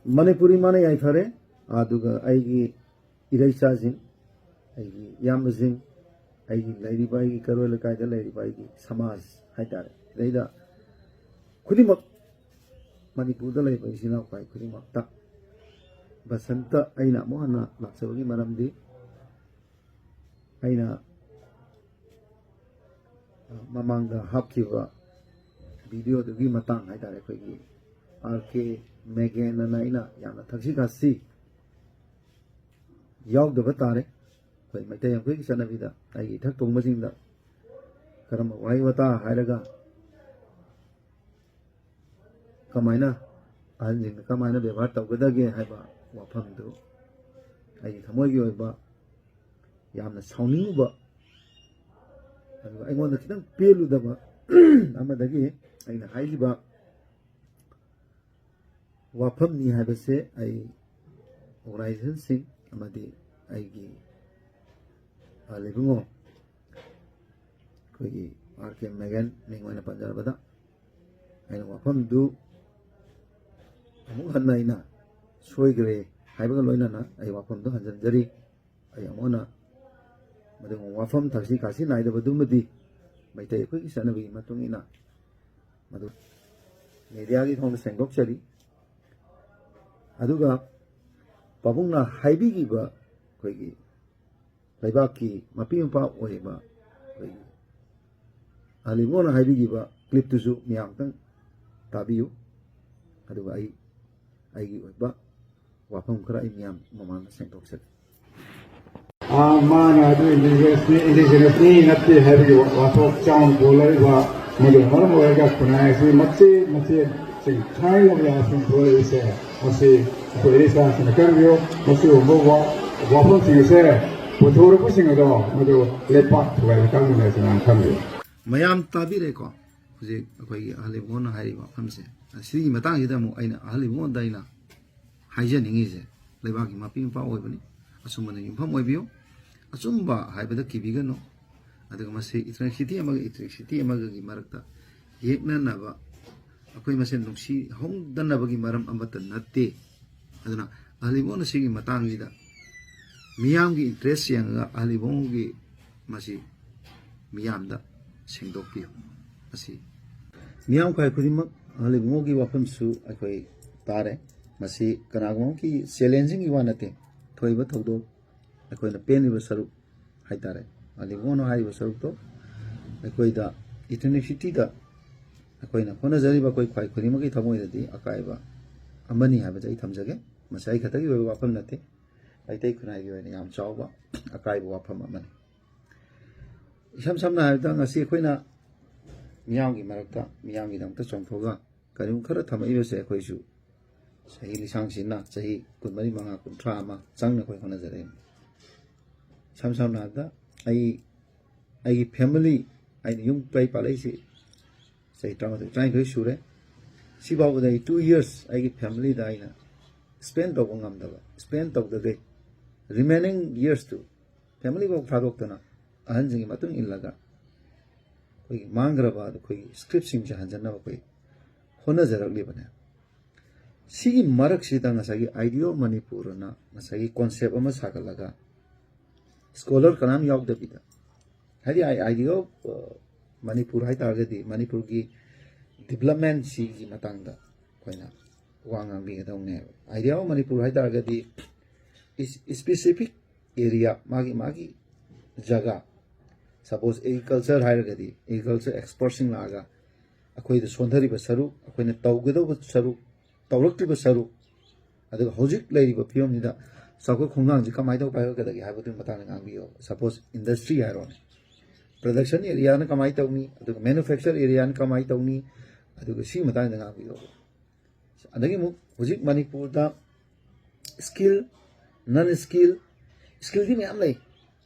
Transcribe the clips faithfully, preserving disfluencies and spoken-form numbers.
ꯃꯅꯤꯄꯨꯔꯤ ꯃꯥꯅ ꯌꯥꯏꯐꯔꯦ꯫ ꯑꯗꯨꯒ ꯑꯩꯒꯤ ꯏꯔꯩꯆꯥꯁꯤꯡ, ꯑꯩꯒꯤ ꯏꯌꯥꯝꯕꯁꯤꯡ, ꯑꯩꯒꯤ ꯂꯩꯔꯤꯕ, ꯑꯩꯒꯤ ꯀꯩꯔꯣꯏ ꯂꯩꯀꯥꯏꯗ ꯂꯩꯔꯤꯕ ꯑꯩꯒꯤ ꯁꯃꯥꯖ ꯍꯥꯏꯇꯥꯔꯦ, ꯁꯤꯗꯩꯗ ꯈꯨꯗꯤꯡꯃꯛ, ꯃꯅꯤꯄꯨꯔꯗ ꯂꯩꯕ ꯏꯆꯤꯟ ꯏꯅꯥꯎ ꯈꯨꯗꯤꯡꯃꯛꯇ ꯕꯁꯟꯇ ꯑꯩꯅ ꯑꯃꯨꯛ ꯍꯟꯅ ꯂꯥꯛꯆꯕꯒꯤ ꯃꯔꯝꯗꯤ, ꯑꯩꯅ ꯃꯃꯥꯡꯗ ꯍꯥꯞꯈꯤꯕ ꯚꯤꯗꯤꯑꯣꯗꯨꯒꯤ ꯃꯇꯥꯡ ꯍꯥꯏꯇꯥꯔꯦ, ꯑꯩꯈꯣꯏꯒꯤ ꯑꯥꯔ ꯀꯦ ꯃꯦꯒꯦꯟ ꯑꯅ ꯑꯩꯅ ꯌꯥꯝꯅ ꯊꯛꯁꯤ ꯈꯥꯁꯤ ꯌꯥꯎꯗꯕ ꯇꯥꯔꯦ꯫ ꯑꯩꯈꯣꯏ ꯃꯩꯇꯩ ꯑꯩꯈꯣꯏꯒꯤ ꯆꯠꯅꯕꯤꯗ ꯑꯩꯒꯤ ꯏꯊꯛ ꯊꯣꯡꯕꯁꯤꯡꯗ ꯀꯔꯝꯕ ꯋꯥꯍꯩ ꯋꯥꯇꯥ ꯍꯥꯏꯔꯒ ꯀꯃꯥꯏꯅ, ꯑꯍꯟꯁꯤꯡꯗ ꯀꯃꯥꯏꯅ ꯕꯦꯕꯥꯔ ꯇꯧꯒꯗꯒꯦ ꯍꯥꯏꯕ ꯋꯥꯐꯝꯗꯨ ꯑꯩꯒꯤ ꯊꯃꯣꯏꯒꯤ ꯑꯣꯏꯕ ꯌꯥꯝꯅ ꯁꯥꯎꯅꯤꯡꯕ, ꯑꯗꯨꯒ ꯑꯩꯉꯣꯟꯗ ꯈꯤꯇꯪ ꯄꯦꯜꯂꯨꯗꯕ ꯑꯃꯗꯒꯤ ꯑꯩꯅ ꯍꯥꯏꯈꯤꯕ ꯋꯥꯐꯝꯅꯤ ꯍꯥꯏꯕꯁꯦ ꯑꯩ ꯑꯣꯔꯒꯅꯥꯏꯖꯦꯁꯟꯁꯤꯡ ꯑꯃꯗꯤ ꯑꯩꯒꯤ, ꯑ, ꯂꯩꯕꯨꯡꯉꯣ ꯑꯩꯈꯣꯏꯒꯤ ꯑꯥꯔ ꯀꯦ ꯃꯦꯒꯟ ꯃꯤꯡ ꯑꯣꯏꯅ ꯄꯟꯖꯔꯕꯗ, ꯑꯩꯅ ꯋꯥꯐꯝꯗꯨ ꯑꯃꯨꯛ ꯍꯟꯅ ꯑꯩꯅ ꯁꯣꯏꯈ꯭ꯔꯦ ꯍꯥꯏꯕꯒ ꯂꯣꯏꯅꯅ ꯑꯩ ꯋꯥꯐꯝꯗꯨ ꯍꯟꯖꯤꯟꯖꯔꯤ꯫ ꯑꯩ ꯑꯃꯨꯛ ꯍꯟꯅ ꯃꯗꯨꯒꯨꯝꯕ ꯋꯥꯐꯝ ꯊꯛꯁꯤ ꯈꯥꯁꯤ ꯅꯥꯏꯗꯕꯗꯨꯃꯗꯤ ꯃꯩꯇꯩ ꯑꯩꯈꯣꯏꯒꯤ ꯆꯠꯅꯕꯤꯒꯤ ꯃꯇꯨꯡ ꯏꯟꯅ ꯃꯗꯨ ꯃꯦꯗꯤꯌꯥꯒꯤ ꯊꯣꯡꯗ ꯁꯦꯡꯗꯣꯛꯆꯔꯤ꯫ ꯑꯗꯨꯒ ꯄꯥꯕꯨꯡꯅ ꯍꯥꯏꯕꯤꯈꯤꯕ ꯑꯩꯈꯣꯏꯒꯤ ꯂꯩꯕꯥꯛꯀꯤ ꯃꯄꯤ ꯃꯄꯥ ꯑꯣꯏꯕ ꯑꯩꯈꯣꯏꯒꯤ ꯑꯍꯜ ꯏꯕꯨꯡꯉꯣꯅ ꯍꯥꯏꯕꯤꯈꯤꯕ ꯀ꯭ꯂꯤꯞꯇꯨꯁꯨ ꯃꯤꯌꯥꯝ ꯑꯝꯇꯪ ꯇꯥꯕꯤꯌꯨ꯫ ꯑꯗꯨꯒ ꯑꯩ ꯑꯩꯒꯤ ꯑꯣꯏꯕ ꯋꯥꯐꯝ ꯈꯔ ꯑꯩ ꯃꯤꯌꯥꯝ ꯃꯃꯥꯡꯗ ꯁꯦꯡꯗꯣꯛꯆꯒꯦ꯫ ꯑꯥ, ꯃꯥꯅ ꯑꯗꯨ ꯏꯟꯗꯤꯖꯤꯅꯁꯅꯤ, ꯏꯟꯗꯤꯖꯤꯅꯁꯅꯤ ꯅꯠꯇꯦ ꯍꯥꯏꯕꯒꯤ ꯋꯥ-, ꯋꯥꯊꯣꯛ ꯆꯥꯎꯅ ꯄꯨꯔꯛꯏꯕ, ꯃꯗꯨꯅ ꯃꯔꯝ ꯑꯣꯏꯔꯒ ꯈꯨꯟꯅꯥꯏ ꯑꯁꯤ ꯃꯆꯦꯠ ꯃꯆꯦꯠꯁꯤꯡ ꯈꯥꯏꯅꯕ ꯌꯥꯕꯁꯤꯡ ꯊꯣꯛꯂꯛꯏꯁꯦ꯫ ꯃꯁꯤ ꯑꯩꯈꯣꯏ ꯏꯔꯩꯆꯥꯁꯤꯡꯅ ꯈꯪꯕꯤꯌꯨ꯫ ꯃꯁꯤꯒꯨꯝꯕ ꯋꯥ-, ꯋꯥꯐꯝꯁꯤꯡ ꯑꯁꯦ ꯄꯨꯊꯣꯔꯛꯄꯁꯤꯡ ꯑꯗꯣ ꯃꯗꯨ ꯂꯩꯄꯥꯛ ꯊꯨꯒꯥꯏꯕ ꯀꯥꯡꯕꯨꯅꯦ ꯍꯥꯏꯁꯤ ꯃꯌꯥꯝ ꯈꯪꯕꯤꯌꯨ꯫ ꯃꯌꯥꯝ ꯇꯥꯕꯤꯔꯦꯀꯣ꯫ ꯍꯧꯖꯤꯛ ꯑꯩꯈꯣꯏꯒꯤ ꯑꯍꯜ ꯏꯕꯨꯡꯉꯣꯅ ꯍꯥꯏꯔꯤꯕ ꯋꯥꯐꯝꯁꯦ, ꯁꯤꯒꯤ ꯃꯇꯥꯡꯁꯤꯗ ꯑꯃꯨꯛ ꯑꯩꯅ ꯑꯍꯜ ꯏꯕꯨꯡꯉꯣꯗ ꯑꯩꯅ ꯍꯥꯏꯖꯅꯤꯡꯉꯤꯁꯦ, ꯂꯩꯕꯥꯛꯀꯤ ꯃꯄꯤ ꯃꯄꯥ ꯑꯣꯏꯕꯅꯤ, ꯑꯆꯨꯝꯕꯅ ꯌꯨꯝꯐꯝ ꯑꯣꯏꯕꯤꯌꯨ꯫ ꯑꯆꯨꯝꯕ ꯍꯥꯏꯕꯗ ꯀꯤꯕꯤꯒꯅꯨ꯫ ꯑꯗꯨꯒ ꯃꯁꯤ ꯏꯊꯅꯤꯁꯤꯇꯤ ꯑꯃꯒ ꯏꯊꯅꯤꯁꯤꯇꯤ ꯑꯃꯒꯒꯤ ꯃꯔꯛꯇ ꯌꯦꯛꯅꯅꯕ, ꯑꯩꯈꯣꯏ ꯃꯁꯦꯟ ꯅꯨꯡꯁꯤ ꯍꯧꯗꯅꯕꯒꯤ ꯃꯔꯝ ꯑꯃꯠꯇ ꯅꯠꯇꯦ꯫ ꯑꯗꯨꯅ ꯑꯍꯜ ꯏꯕꯨꯡꯉꯣꯅ ꯁꯤꯒꯤ ꯃꯇꯥꯡꯁꯤꯗ ꯃꯤꯌꯥꯝꯒꯤ ꯏꯟꯇꯔꯦꯁ ꯌꯦꯡꯉꯒ ꯑꯍꯜ ꯏꯕꯨꯡꯉꯣꯒꯤ ꯃꯁꯤ ꯃꯤꯌꯥꯝꯗ ꯁꯦꯡꯗꯣꯛꯄꯤꯌꯨ꯫ ꯃꯁꯤ ꯃꯤꯌꯥꯝ ꯈ꯭ꯋꯥꯏ ꯈꯨꯗꯤꯡꯃꯛ ꯑꯍꯜ ꯏꯕꯨꯡꯉꯣꯒꯤ ꯋꯥꯐꯝꯁꯨ ꯑꯩꯈꯣꯏ ꯇꯥꯔꯦ꯫ ꯃꯁꯤ ꯀꯅꯥꯒꯨꯝꯕꯒꯤ ꯆꯦꯂꯦꯟꯖꯤꯡꯒꯤ ꯋꯥ ꯅꯠꯇꯦ꯫ ꯊꯣꯛꯏꯕ ꯊꯧꯗꯣꯛ, ꯑꯩꯈꯣꯏꯅ ꯄꯦꯟꯂꯤꯕ ꯁꯔꯨꯛ ꯍꯥꯏꯇꯥꯔꯦ, ꯑꯍꯜ ꯏꯕꯨꯡꯉꯣꯅ ꯍꯥꯏꯔꯤꯕ ꯁꯔꯨꯛꯇꯣ ꯑꯩꯈꯣꯏꯗ, ꯏꯊꯅꯤꯁꯤꯇꯤꯗ ꯑꯩꯈꯣꯏꯅ ꯍꯣꯠꯅꯖꯔꯤꯕ ꯑꯩꯈꯣꯏ ꯈ꯭ꯋꯥꯏ ꯈꯨꯗꯤꯡꯃꯛꯀꯤ ꯊꯃꯣꯏꯗꯗꯤ ꯑꯀꯥꯏꯕ ꯑꯃꯅꯤ ꯍꯥꯏꯕꯁꯦ ꯑꯩ ꯊꯝꯖꯒꯦ꯫ ꯃꯁꯤ ꯑꯩ ꯈꯛꯇꯒꯤ ꯑꯣꯏꯕ ꯋꯥꯐꯝ ꯅꯠꯇꯦ, ꯃꯩꯇꯩ ꯈꯨꯟꯅꯥꯏꯒꯤ ꯑꯣꯏꯅ ꯌꯥꯝ ꯆꯥꯎꯕ ꯑꯀꯥꯏꯕ ꯋꯥꯐꯝ ꯑꯃꯅꯤ꯫ ꯏꯁꯝ ꯁꯝꯅ ꯍꯥꯏꯔꯕꯗ, ꯉꯁꯤ ꯑꯩꯈꯣꯏꯅ ꯃꯤꯌꯥꯝꯒꯤ ꯃꯔꯛꯇ, ꯃꯤꯌꯥꯝꯒꯤꯗꯃꯛꯇ ꯆꯣꯡꯊꯣꯛꯑꯒ ꯀꯔꯤꯒꯨꯝꯕ ꯈꯔ ꯊꯝꯃꯛꯏꯕꯁꯦ ꯑꯩꯈꯣꯏꯁꯨ ꯆꯍꯤ ꯂꯤꯁꯥꯡꯁꯤꯟꯅ, ꯆꯍꯤ ꯀꯨꯟꯃꯔꯤ, ꯃꯉꯥ, ꯀꯨꯟꯊ꯭ꯔꯥ ꯑꯃ ꯆꯪꯅ ꯑꯩꯈꯣꯏ ꯍꯣꯠꯅꯖꯔꯛꯏ꯫ ꯏꯁꯝ ꯁꯝꯅ ꯍꯥꯏꯔꯕꯗ, ꯑꯩ, ꯑꯩꯒꯤ ꯐꯦꯃꯤꯂꯤ, ꯑꯩꯅ ꯌꯨꯝ ꯀꯩ ꯄꯥꯜꯂꯛꯏꯁꯤ ꯆꯍꯤ ꯇꯔꯥꯃꯥꯊꯣꯏ, ꯇꯔꯥꯅꯤꯊꯣꯏ ꯁꯨꯔꯦ꯫ ꯁꯤꯐꯥꯎꯕꯗ ꯑꯩ two years ꯑꯩꯒꯤ ꯐꯦꯃꯤꯂꯤꯗ ꯑꯩꯅ ꯁ꯭ꯄꯦꯟ ꯇꯧꯕ ꯉꯝꯗꯕ, ꯁ꯭ꯄꯦꯟ ꯇꯧꯗꯈꯩ, ꯔꯤꯃꯦꯅꯤꯡ ꯌꯔꯁꯇꯨ ꯐꯦꯃꯤꯂꯤ ꯐꯥꯎ ꯊꯥꯗꯣꯛꯇꯅ, ꯑꯍꯟꯁꯤꯡꯒꯤ ꯃꯇꯨꯡ ꯏꯜꯂꯒ ꯑꯩꯈꯣꯏꯒꯤ ꯃꯥꯡꯈ꯭ꯔꯕ ꯑꯩꯈꯣꯏꯒꯤ ꯁ꯭ꯀ꯭ꯔꯤꯞꯁꯤꯡꯁꯦ ꯍꯟꯖꯟꯅꯕ ꯑꯩꯈꯣꯏ ꯍꯣꯠꯅꯖꯔꯛꯂꯤꯕꯅꯦ꯫ ꯁꯤꯒꯤ ꯃꯔꯛꯁꯤꯗ ꯉꯁꯥꯏꯒꯤ ꯑꯥꯏꯗꯤꯌꯥ ꯑꯣꯐ ꯃꯅꯤꯄꯨꯔ ꯑꯅ ꯉꯁꯥꯏꯒꯤ ꯀꯣꯟꯁꯦꯞ ꯑꯃ ꯁꯥꯒꯠꯂꯒ, ꯁ꯭ꯀꯣꯂꯔ ꯀꯅꯥꯝ ꯌꯥꯎꯗꯕꯤꯗ, ꯍꯥꯏꯗꯤ ꯑꯥꯏꯗꯤꯌꯥ ꯑꯣꯐ ꯃꯅꯤꯄꯨꯔ ꯍꯥꯏ ꯇꯥꯔꯒꯗꯤ ꯃꯅꯤꯄꯨꯔꯒꯤ ꯗꯤꯕꯂꯞꯃꯦꯟꯁꯤꯒꯤ ꯃꯇꯥꯡꯗ ꯑꯩꯈꯣꯏꯅ ꯋꯥ ꯉꯥꯡꯕꯤꯒꯗꯧꯅꯦꯕ꯫ ꯑꯥꯏꯗꯤꯌꯥ ꯑꯣꯐ ꯃꯅꯤꯄꯨꯔ ꯍꯥꯏ ꯇꯥꯔꯒꯗꯤ ꯏꯁꯄꯦꯁꯤꯐꯤꯛ ꯑꯦꯔꯤꯌꯥ, ꯃꯥꯒꯤ ꯃꯥꯒꯤ ꯖꯒꯥ, ꯁꯄꯣꯁ ꯑꯦꯒ꯭ꯔꯤꯀꯜꯆꯔ ꯍꯥꯏꯔꯒꯗꯤ ꯑꯦꯒ꯭ꯔꯤꯀꯜꯆꯔ ꯑꯦꯛꯁꯄꯔꯠꯁꯤꯡ ꯂꯥꯛꯑꯒ ꯑꯩꯈꯣꯏꯗ ꯁꯣꯟꯊꯔꯤꯕ ꯁꯔꯨꯛ, ꯑꯩꯈꯣꯏꯅ ꯇꯧꯒꯗꯧꯕ ꯁꯔꯨꯛ, ꯇꯧꯔꯛꯇ꯭ꯔꯤꯕ ꯁꯔꯨꯛ, ꯑꯗꯨꯒ ꯍꯧꯖꯤꯛ ꯂꯩꯔꯤꯕ ꯐꯤꯕꯝꯁꯤꯗ ꯆꯥꯎꯈꯠ ꯈꯣꯡꯊꯥꯡꯁꯤ ꯀꯃꯥꯏꯅ ꯇꯧ ꯄꯥꯏꯈꯠꯀꯗꯒꯦ ꯍꯥꯏꯕꯗꯨꯒꯤ ꯃꯇꯥꯡꯗ ꯉꯥꯡꯕꯤꯌꯣ꯫ ꯁꯄꯣꯁ ꯏꯟꯗꯁꯇ꯭ꯔꯤ ꯍꯥꯏꯔꯣꯅꯦ, ꯄ꯭ꯔꯗꯛꯁꯟ ꯑꯦꯔꯤꯌꯥꯅ ꯀꯃꯥꯏꯅ ꯇꯧꯅꯤ, ꯑꯗꯨꯒ ꯃꯦꯅꯨꯐꯦꯛꯆꯔ ꯑꯦꯔꯤꯌꯥꯅ ꯀꯃꯥꯏꯅ ꯇꯧꯅꯤ, ꯑꯗꯨꯒ ꯁꯤꯒꯤ ꯃꯇꯥꯡꯗ ꯉꯥꯡꯕꯤꯌꯣ꯫ ꯑꯗꯒꯤ ꯑꯃꯨꯛ ꯍꯧꯖꯤꯛ ꯃꯅꯤꯄꯨꯔꯗ ꯁ꯭ꯀꯤꯜ, ꯅꯟ ꯁ꯭ꯀꯤꯜ, ꯁ꯭ꯀꯤꯜꯗꯤ ꯃꯌꯥꯝ ꯂꯩ,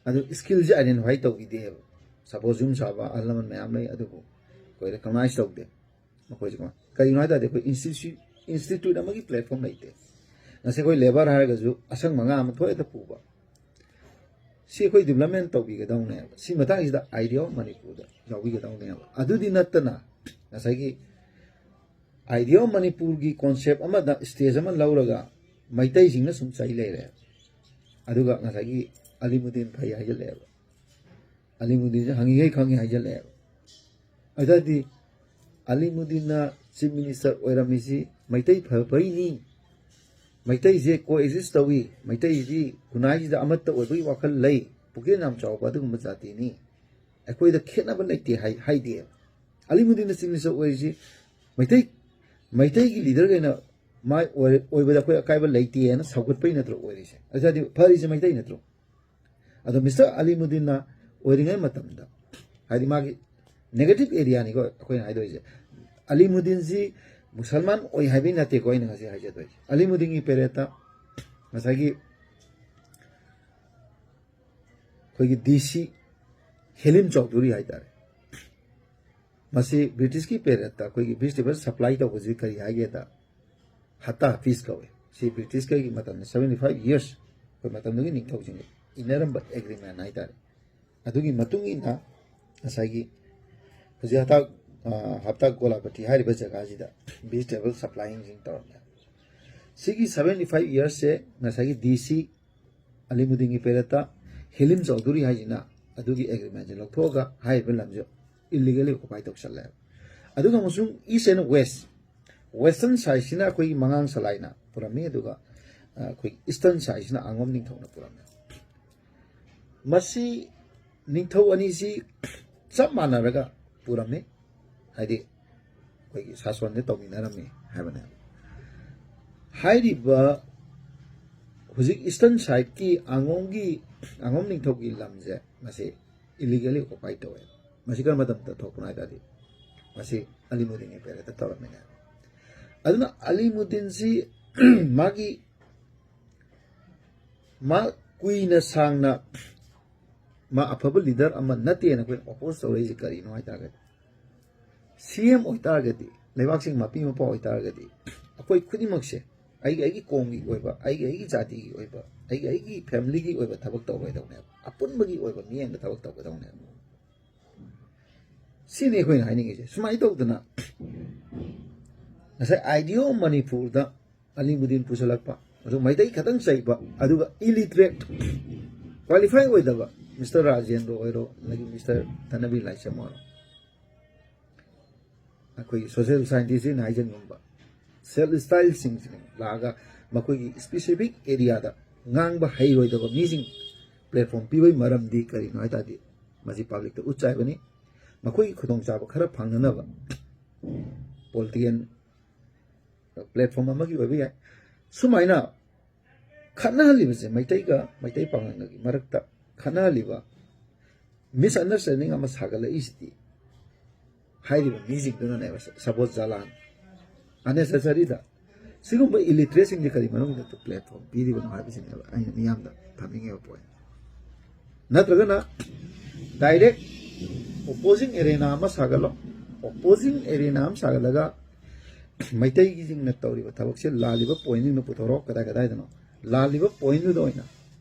ꯑꯗꯨ ꯁ꯭ꯀꯤꯜꯁꯦ ꯑꯥꯏꯗꯦꯟꯇꯤꯐꯥꯏ ꯇꯧꯕꯤꯗꯦꯕ꯫ ꯁꯄꯣꯁ ꯌꯨꯝ ꯁꯥꯕ ꯑꯍꯜ ꯂꯃꯟ ꯃꯌꯥꯝ ꯂꯩ, ꯑꯗꯨꯕꯨ ꯑꯩꯈꯣꯏ ꯔꯦꯀꯣꯛꯅꯥꯏꯁ ꯇꯧꯗꯦ ꯃꯈꯣꯏꯁꯦ꯫ ꯀꯃꯥꯏ-, ꯀꯩꯒꯤꯅꯣ ꯍꯥꯏ ꯇꯥꯔꯗꯤ ꯑꯩꯈꯣꯏ ꯏꯟꯁꯇꯤꯇ꯭ꯌꯨꯠ, ꯏꯟꯁꯇꯤꯇ꯭ꯌꯨꯠ ꯑꯃꯒꯤ ꯄ꯭ꯂꯦꯠꯐꯣꯝ ꯂꯩꯇꯦ꯫ ꯉꯁꯤ ꯑꯩꯈꯣꯏ ꯂꯦꯕꯔ ꯍꯥꯏꯔꯒꯁꯨ ꯑꯁꯪ ꯃꯉꯥ ꯑꯃ ꯊꯣꯛꯍꯦꯛꯇ ꯄꯨꯕ, ꯁꯤ ꯑꯩꯈꯣꯏ ꯗꯤꯕꯂꯞꯃꯦꯟ ꯇꯧꯕꯤꯒꯗꯧꯅꯦꯕ꯫ ꯁꯤ ꯃꯇꯥꯡꯁꯤꯗ ꯑꯥꯏꯗꯤꯌꯥ ꯑꯣꯐ ꯃꯅꯤꯄꯨꯔꯗ ꯌꯥꯎꯕꯤꯒꯗꯧꯅꯦꯕ꯫ ꯑꯗꯨꯗꯤ ꯅꯠꯇꯅ ꯉꯁꯥꯏꯒꯤ ꯑꯥꯏꯗꯤꯌꯥ ꯑꯣꯐ ꯃꯅꯤꯄꯨꯔꯒꯤ ꯀꯣꯟꯁꯦꯞ ꯑꯃꯗ ꯁ꯭ꯇꯦꯖ ꯑꯃ ꯂꯧꯔꯒ ꯃꯩꯇꯩꯁꯤꯡꯅ ꯁꯨꯝ ꯆꯩ ꯂꯩꯔꯦ꯫ ꯑꯗꯨꯒ ꯉꯁꯥꯏꯒꯤ ꯑꯂꯤꯃꯨꯗꯤꯟ ꯐꯩ ꯍꯥꯏꯖꯜꯂꯛꯑꯦꯕ꯫ ꯑꯂꯤꯃꯨꯗꯤꯟꯁꯦ ꯍꯪꯉꯤꯈꯩ ꯈꯪꯉꯤ ꯍꯥꯏꯖꯜꯂꯛꯑꯦꯕ꯫ ꯑꯗꯨꯗꯤ ꯑꯂꯤꯃꯨꯗꯤꯟꯅ ꯆꯤꯐ ꯃꯤꯅꯤꯁꯇꯔ ꯑꯣꯏꯔꯝꯃꯤꯁꯤ ꯃꯩꯇꯩ ꯐꯕꯩꯅꯤ꯫ ꯃꯩꯇꯩꯁꯦ ꯀꯣ ꯑꯦꯛꯖꯤꯁ ꯇꯧꯏ꯫ ꯃꯩꯇꯩꯁꯤ ꯈꯨꯟꯅꯥꯏꯁꯤꯗ ꯑꯃꯠꯇ ꯑꯣꯏꯕꯒꯤ ꯋꯥꯈꯜ ꯂꯩ꯫ ꯄꯨꯛꯆꯦꯜ ꯌꯥꯝ ꯆꯥꯎꯕ ꯑꯗꯨꯒꯨꯝꯕ ꯖꯥꯇꯤꯅꯤ꯫ ꯑꯩꯈꯣꯏꯗ ꯈꯦꯠꯅꯕ ꯂꯩꯇꯦ ꯍꯥꯏ ꯍꯥꯏꯗꯦ꯫ ꯑꯂꯤꯃꯨꯗꯤꯟꯅ ꯆꯤꯐ ꯃꯤꯅꯤꯁꯇꯔ ꯑꯣꯏꯔꯤꯁꯤ ꯃꯩꯇꯩ ꯃꯩꯇꯩꯒꯤ ꯂꯤꯗꯔꯈꯩꯅ ꯃꯥꯏ ꯑꯣꯏ- ꯑꯣꯏꯕꯗ ꯑꯩꯈꯣꯏ ꯑꯀꯥꯏꯕ ꯂꯩꯇꯦꯅ ꯁꯧꯒꯠꯄꯩ ꯅꯠꯇ꯭ꯔꯣ ꯑꯣꯏꯔꯤꯁꯦ? ꯑꯗꯨꯗꯤ ꯐꯔꯤꯁꯦ ꯃꯩꯇꯩ ꯅꯠꯇ꯭ꯔꯣ? ꯑꯗꯣ ꯃꯤꯁꯇꯔ ꯑꯂꯤꯃꯨꯗꯤꯟꯅ ꯑꯣꯏꯔꯤꯉꯩ ꯃꯇꯝꯗ, ꯍꯥꯏꯗꯤ ꯃꯥꯒꯤ ꯅꯦꯒꯦꯇꯤꯞ ꯑꯦꯔꯤꯌꯥꯅꯤꯀꯣ ꯑꯩꯈꯣꯏꯅ ꯍꯥꯏꯗꯣꯏꯁꯦ꯫ ꯑꯂꯤꯃꯨꯗꯤꯟꯁꯤ ꯃꯨꯁꯜꯃꯥꯟ ꯑꯣꯏ ꯍꯥꯏꯕꯩ ꯅꯠꯇꯦꯀꯣ ꯑꯩꯅ ꯉꯁꯤ ꯍꯥꯏꯖꯗꯣꯏꯁꯦ꯫ ꯑꯂꯤꯃꯨꯗꯤꯟꯒꯤ ꯄꯦꯔꯦꯠꯇ ꯉꯁꯥꯏꯒꯤ ꯑꯩꯈꯣꯏꯒꯤ ꯗꯤ ꯁꯤ ꯍꯦꯂꯤꯝ ꯆꯧꯙꯨꯔꯤ ꯍꯥꯏꯇꯥꯔꯦ꯫ ꯃꯁꯤ ꯕ꯭ꯔꯤꯇꯤꯁꯀꯤ ꯄꯦꯔꯦꯠꯇ ꯑꯩꯈꯣꯏꯒꯤ ꯚꯦꯖꯤꯇꯦꯕꯜ ꯁꯄ꯭ꯂꯥꯏ ꯇꯧꯕꯁꯤ ꯀꯔꯤ ꯍꯥꯏꯒꯦꯗ, ꯍꯠꯇꯥ ꯍꯥꯐꯤꯁ ꯀꯧꯏ꯫ ꯁꯤ ꯕ꯭ꯔꯤꯇꯤꯁꯀꯤ ꯃꯇꯝꯗ seventy five years, ꯑꯩꯈꯣꯏ ꯃꯇꯝꯗꯨꯒꯤ ꯅꯤꯡꯊꯧꯁꯤꯡꯅ ꯏꯟꯅꯔꯝꯕ ꯑꯦꯒ꯭ꯔꯤꯃꯦꯟ ꯍꯥꯏꯇꯥꯔꯦ꯫ ꯑꯗꯨꯒꯤ ꯃꯇꯨꯡ ꯏꯟꯅ ꯉꯁꯥꯏꯒꯤ ꯍꯧꯖꯤꯛ ꯍꯇꯥ, ꯑ, ꯍꯞꯇꯥ ꯒꯣꯂꯥꯄꯇꯤ ꯍꯥꯏꯔꯤꯕ ꯖꯒꯥꯁꯤꯗ ꯚꯦꯖꯤꯇꯦꯕꯜ ꯁꯄ꯭ꯂꯥꯏꯁꯤꯡ ꯇꯧꯔꯝꯃꯦ꯫ ꯁꯤꯒꯤ seventy five yearsꯁꯦ ꯉꯁꯥꯏꯒꯤ ꯗꯤ ꯁꯤ ꯑꯂꯤꯃꯨꯗꯤꯟꯒꯤ ꯄꯦꯔꯦꯠꯇ ꯍꯦꯂꯤꯝ ꯆꯧꯙꯨꯔꯤ ꯍꯥꯏꯁꯤꯅ ꯑꯗꯨꯒꯤ ꯑꯦꯒ꯭ꯔꯤꯃꯦꯟꯁꯦ ꯂꯧꯊꯣꯛꯑꯒ ꯍꯥꯏꯔꯤꯕ ꯂꯝꯁꯦ ꯏꯜꯂꯤꯒꯦꯂꯤ ꯑꯣꯀꯨꯄꯥꯏ ꯇꯧꯁꯜꯂꯦ꯫ ꯑꯗꯨꯒ ꯑꯃꯁꯨꯡ ꯏꯁ ꯑꯦꯟ ꯋꯦꯁ, ꯋꯦꯁꯇꯔꯟ ꯁꯥꯏꯠꯁꯤꯅ ꯑꯩꯈꯣꯏꯒꯤ ꯃꯉꯥꯡ ꯁꯂꯥꯏꯅ ꯄꯨꯔꯝꯃꯤ, ꯑꯗꯨꯒ, ꯑ, ꯑꯩꯈꯣꯒꯤ ꯏꯁꯇꯔꯟ ꯁꯥꯏꯠꯁꯤꯅ ꯑꯉꯣꯝ ꯅꯤꯡꯊꯧꯅ ꯄꯨꯔꯝꯃꯤ꯫ ꯃꯁꯤ ꯅꯤꯡꯊꯧ ꯑꯅꯤꯁꯤ ꯆꯞ ꯃꯥꯟꯅꯔꯒ ꯄꯨꯔꯝꯃꯤ, ꯍꯥꯏꯗꯤ ꯑꯩꯈꯣꯏꯒꯤ ꯁꯥꯁꯣꯟꯁꯦ ꯇꯧꯃꯤꯟꯅꯔꯝꯃꯤ ꯍꯥꯏꯕꯅꯦꯕ꯫ ꯍꯥꯏꯔꯤꯕ ꯍꯧꯖꯤꯛ ꯏꯁꯇꯔꯟ ꯁꯥꯏꯠꯀꯤ ꯑꯉꯣꯝꯒꯤ, ꯑꯉꯣꯝ ꯅꯤꯡꯊꯧꯒꯤ ꯂꯝꯁꯦ ꯃꯁꯤ ꯏꯂꯤꯒꯦꯂꯤ ꯑꯣꯀꯨꯄꯥꯏ ꯇꯧꯋꯦ꯫ ꯃꯁꯤ ꯀꯔꯝꯕ ꯃꯇꯝꯗ ꯊꯣꯛꯄꯅꯣ ꯍꯥꯏ ꯇꯥꯔꯗꯤ ꯃꯁꯤ ꯑꯂꯤꯃꯨꯗꯤꯟꯒꯤ ꯄꯦꯔꯦꯠꯇ ꯇꯧꯔꯝꯃꯤꯅꯦ꯫ ꯑꯗꯨꯅ ꯑꯂꯤꯃꯨꯗꯤꯟꯁꯤ ꯃꯥꯒꯤ ꯃꯥ ꯀꯨꯏꯅ ꯁꯥꯡꯅ ꯃꯥ ꯑꯐꯕ ꯂꯤꯗꯔ ꯑꯃ ꯅꯠꯇꯦꯅ ꯑꯩꯈꯣꯏꯅ ꯑꯣꯄꯣꯖ ꯇꯧꯔꯛꯏꯁꯦ ꯀꯔꯤꯅꯣ ꯍꯥꯏ ꯇꯥꯔꯒꯗꯤ, ꯁꯤ ꯑꯦꯝ ꯑꯣꯏꯇꯥꯔꯒꯗꯤ, ꯂꯩꯕꯥꯛꯁꯤꯡ ꯃꯄꯤ ꯃꯄꯥ ꯑꯣꯏꯇꯥꯔꯒꯗꯤ, ꯑꯩꯈꯣꯏ ꯈꯨꯗꯤꯡꯃꯛꯁꯦ ꯑꯩꯒꯤ ꯑꯩꯒꯤ ꯀꯣꯝꯒꯤ ꯑꯣꯏꯕ, ꯑꯩꯒꯤ ꯑꯩꯒꯤ ꯖꯥꯇꯤꯒꯤ ꯑꯣꯏꯕ, ꯑꯩꯒꯤ ꯑꯩꯒꯤ ꯐꯦꯃꯤꯂꯤꯒꯤ ꯑꯣꯏꯕ ꯊꯕꯛ ꯇꯧꯔꯣꯏꯗꯧꯅꯦꯕ, ꯑꯄꯨꯟꯕꯒꯤ ꯑꯣꯏꯕ ꯃꯤꯠꯌꯦꯡꯗ ꯊꯕꯛ ꯇꯧꯒꯗꯧꯅꯦꯕ꯫ ꯁꯤꯅꯤ ꯑꯩꯈꯣꯏꯅ ꯍꯥꯏꯅꯤꯡꯉꯤꯁꯦ꯫ ꯁꯨꯃꯥꯏꯅ ꯇꯧꯗꯅ ꯉꯁꯥꯏ ꯑꯥꯏꯗꯤꯌꯥ ꯑꯣꯐ ꯃꯅꯤꯄꯨꯔꯗ ꯑꯂꯤꯃꯨꯗꯤꯟ ꯄꯨꯁꯜꯂꯛꯄ, ꯑꯗꯨ ꯃꯩꯇꯩ ꯈꯛꯇꯪ ꯆꯩꯕ, ꯑꯗꯨꯒ illiterate, qualify ꯑꯣꯏꯗꯕ ꯃꯤꯁꯇꯔ ꯔꯥꯖꯦꯟꯗ꯭ꯔ ꯑꯣꯏꯔꯣ, ꯑꯗꯒꯤ ꯃꯤꯁꯇꯔ ꯙꯅꯕꯤꯔ ꯂꯥꯏꯁ꯭ꯔꯝ ꯑꯣꯏꯔꯣ, ꯑꯩꯈꯣꯏꯒꯤ social scientistꯅ ꯍꯥꯏꯖꯟꯒꯨꯝꯕ self styleꯁꯤꯡꯁꯤꯅ ꯂꯥꯛꯑꯒ ꯃꯈꯣꯏꯒꯤ specific areaꯗ ꯉꯥꯡꯕ ꯍꯩꯔꯣꯏꯗꯕ ꯃꯤꯁꯤꯡ platform ꯄꯤꯕꯒꯤ ꯃꯔꯝꯗꯤ ꯀꯔꯤꯅꯣ ꯍꯥꯏ ꯇꯥꯔꯗꯤ, ꯃꯁꯤ publicꯇ ꯎꯠ ꯆꯥꯏꯕꯅꯤ꯫ ꯃꯈꯣꯏꯒꯤ ꯈꯨꯗꯣꯡꯆꯥꯕ ꯈꯔ ꯐꯪꯅꯅꯕ political platform ꯑꯃꯒꯤ ꯑꯣꯏꯕ ꯌꯥꯏ꯫ ꯁꯨꯃꯥꯏꯅ ꯈꯠꯅꯍꯜꯂꯤꯕꯁꯦ, ꯃꯩꯇꯩꯒ ꯃꯩꯇꯩ ꯄꯥꯉꯜꯒꯤ ꯃꯔꯛꯇ ꯈꯠꯅꯍꯜꯂꯤꯕ, misunderstanding ꯑꯃ ꯁꯥꯒꯠꯂꯛꯏꯁꯤꯗꯤ ꯍꯥꯏꯔꯤꯕ ꯃꯤꯁꯤꯡꯗꯨꯅꯅꯦꯕ꯫ Suppose ꯖꯂꯥꯟ, unnecessaryꯗ ꯁꯤꯒꯨꯝꯕ illiterateꯁꯤꯡꯁꯦ ꯀꯔꯤ ꯃꯔꯝꯒꯤꯗꯃꯛꯇ platform ꯄꯤꯔꯤꯕꯅꯣ ꯍꯥꯏꯕꯁꯤꯅꯦꯕ ꯑꯩꯅ ꯃꯤꯌꯥꯝꯗ ꯊꯝꯅꯤꯡꯉꯤꯕ point꯫ ꯅꯠꯇ꯭ꯔꯒꯅ direct opposing arena ꯑꯃ ꯁꯥꯒꯠꯂꯣ꯫ Opposing arena ꯑꯃ ꯁꯥꯒꯠꯂꯒ ꯃꯩꯇꯩꯒꯤꯁꯤꯡꯅ ꯇꯧꯔꯤꯕ ꯊꯕꯛꯁꯦ ꯂꯥꯜꯂꯤꯕ pointꯁꯤꯡꯗꯣ ꯄꯨꯊꯣꯔꯛꯑꯣ, ꯀꯗꯥꯏ ꯀꯗꯥꯏꯗꯅꯣ ꯂꯥꯜꯂꯤꯕ pointꯗꯨꯗ ꯑꯣꯏꯅ